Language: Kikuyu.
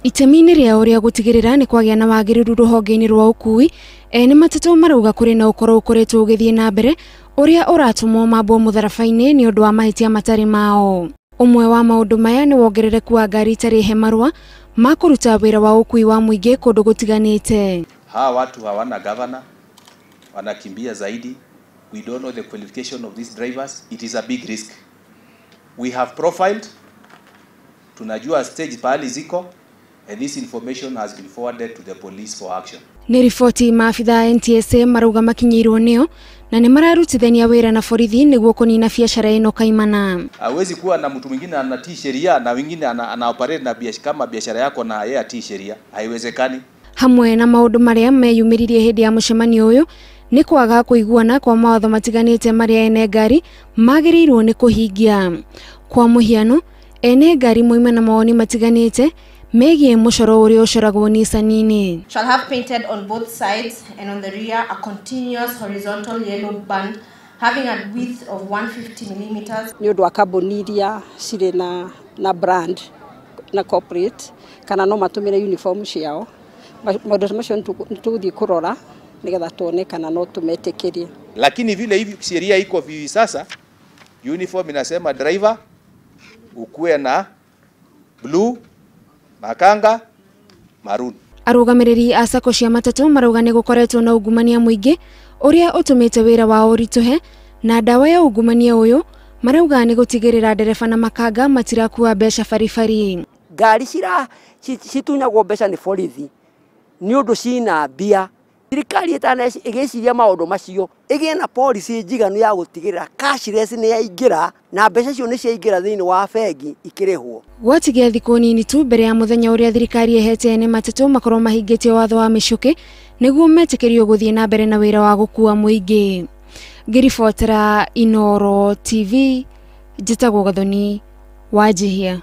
Itemi-inĩ rĩao rĩa gũtigĩrĩra nĩ kwagĩa na wagĩrĩru rũhonge-inĩ rwa ũkui, ene matatũ marauga kũrĩ na ũkoro ũkoretwo ũgĩthiĩ na mbere ũrĩa ũratũmwo mambwo mũtharaba-inĩ nĩ ũndũ wa mahĩtia matarĩ mao. Ũmwe wa maũndũ maya nĩ wongerereku wa ngari itarĩ he marũa ma kũruta wĩra wa ũkui wa mũingĩ kũndũ gũtiganĩte. Hawa watu hawana governor, wanakimbia zaidi. We don't know the qualification of these drivers. It is a big risk. We have profiled, tunajua stage pahali ziko, and this information has been forwarded to the police for action. Nĩ riboti maabitha a NTSA marauga makinyĩirwo nĩo na nĩ mararutithania wĩra na borithi nĩguo kũnina biacara ĩno kaimana. Hawezi kuwa na mtu mwingine anatii sheria na wengine ana operate na biashara kama biashara yako na yeye atii sheria, haiwezekani. Hamwe na maũndũ marĩa meyumĩririe hĩndĩ ya mũcemanio ũyũ nĩ kwaga kũiguana kwa mawatho matiganĩte marĩa ene ngari magĩrĩirwo nĩ kũhingia. Kwa mũhiano, ene ngari moima na mawoni matiganĩte megiĩ mũcoro ũrĩa ũcoragwo Nissan-inĩ. Shall have painted on both sides and on the rear a continuous horizontal yellow band having a width of 150 millimeters. Nĩ ũndũ wa kambuni iria cirĩ na brand na corporate kana no matũmĩre uniform ciao. Maũndũ macio nĩ tũgũthiĩ kũrora nĩgetha tuone kana no tũmetĩkĩrie. Lakini vile hivi sheria iko hivi sasa, uniform inasema driver ukuwe na blue, makanga, maroon. Arũgamĩrĩri a sacco cia matatũ marauga nĩ gũkoretwo na ungumania mũingĩ ũrĩa ũtũmĩte wĩra wao ũritũhe, na ndawa ya ungumania ũyũ marauga nĩ gũtigĩrĩra ndereba na makanga matirakua mbeca baribari. Ngari citunyagwo mbeca nĩ borithi nĩ ũndũ cina mbia. Thirikari ĩtana ĩgĩciria maũndũ macio ĩgĩe na policy njiganu ya gũtigĩrĩra cashless nĩ yaingĩra na mbeca icio nĩ ciaingĩra thĩinĩ wa bengi ikĩrĩhwo. Gwatigia thikũ nini tu mbere ya mũthenya ũrĩa thirikari ĩhete ene matatũ makorwo mahingĩtie watho wa mĩcuke nĩguo metĩkĩrio gũthiĩ na mbere na wĩra wa gũkua mũingĩ. Ngĩribotera Inooro TV, njĩtagwo Gathoni Wanjihia.